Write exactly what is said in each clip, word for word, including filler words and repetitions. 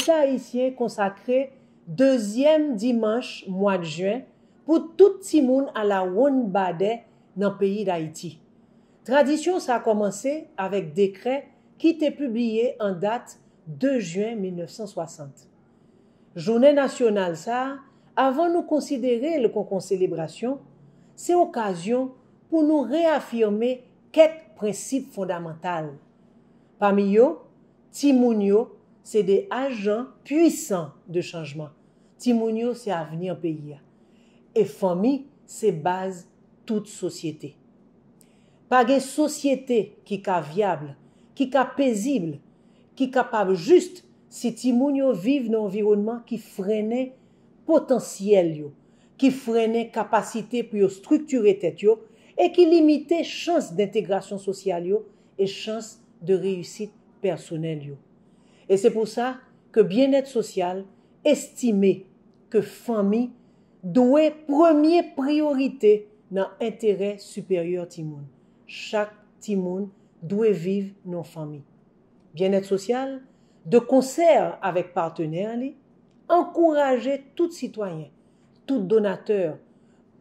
Leta ayisyen konsakre dezyèm dimanch mwa jen pou tout timoun alawonn badè nan peyi Dayiti. Tradisyon sa a kòmanse avèk dekrè ki te pibliye an dat de jen mil nèf san swasant. Jounen nasyonal sa a, avan nou konsidere l kòm yon selebrasyon, se okazyon pou nou reyafime kèk prensip fondamantal. Pami yo, timoun yo se de ajan pwisan de chanjman. Timoun yo se avni peyi a. E fanmi se baz tout sosyete. Pa gen sosyete ki ka vyab, ki ka pezib, ki kapab jis si timoun yo viv nan anviwònman ki frennen potansyèl yo, ki frennen kapasite pou yo estrikire tèt yo e ki limite chans de entegrasyon sosyal yo e chans de reyisit pèsonèl yo. E se pou sa ke Byennèt Sosyal estime ke fanmi dwe premye priyorite nan enterè siperyè timoun. Chak timoun dwe viv nan fanmi. Byennèt Sosyal, de konsè avèk patnè li, ankouraje tout sitwayen, tout donatè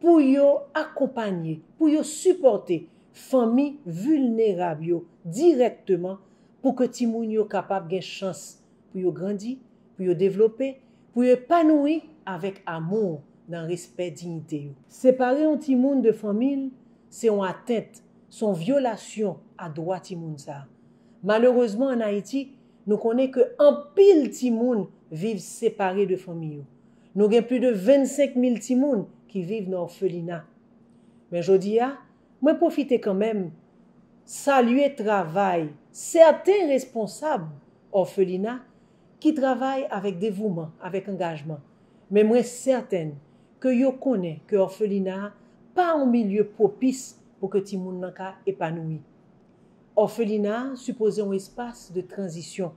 pou yo akonpanye, pou yo sipòte fanmi vilnerab yo dirèkteman pou ke timoun yo kapab gen chans pou yo grandi, pou yo devlope, pou yo epanoui avèk amou nan respè diyite yo. Separe yon timoun de fanmi l se yon atent, se yon vyolasyon a dwa timoun sa a. Malerezman, ann Ayiti, nou konnen ke anpil timoun viv separe de fanmi yo. Nou gen plis de vennsenk mil timoun ki viv nan òfelina. Men jodi a, mwen pwofite kanmenm salye travay sèten responsab òfelina ki travay avèk devouman, avèk angajman. Men mwen sèten ke yo konnen ke òfelina a pa yon milye pwopis pou ke timoun nan ka epanoui. Òfelina a sipoze yon espas de tranzisyon.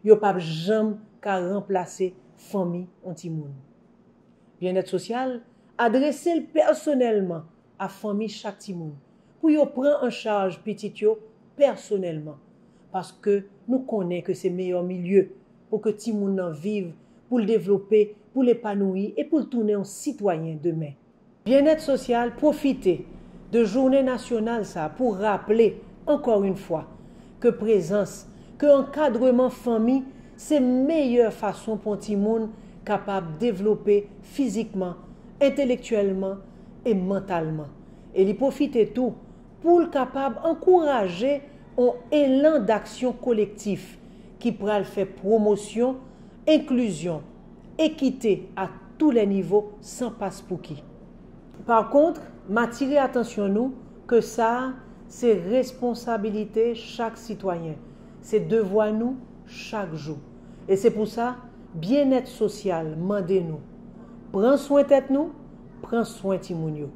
Yo p ap janm ka ranplase fanmi yon timoun. Byennèt Sosyal adrese l pèsonèlman a fanmi chak timoun pou yo pran an chaj pitit yo pèsonèlman, paske nou konnen ke se meyè milye pou ke timoun nan viv, pou l devlope, pou l epanoui e pou l tounen yon sitwayen demen. Byennèt Sosyal pwofite de jounen nasyonal sa a pou raple, ankò yon fwa, ke prezans, ke ankadreman fanmi se meyè fason pou yon timoun kapab devlope fizikman, entelektyèlman e mantalman. E li pwofite tou pou l kapab ankouraje yon elan daksyon kolektif ki pral fè pwomosyon enklizyon, ekite a tou lè nivo san paspouki. Pa kont, m atire atansyon nou ke sa a se responsabilite chak sitwayen, se devwa nou chak jou. E se pou sa, Byennèt Sosyal mande nou, pran swen tèt nou, pran swen timoun yo.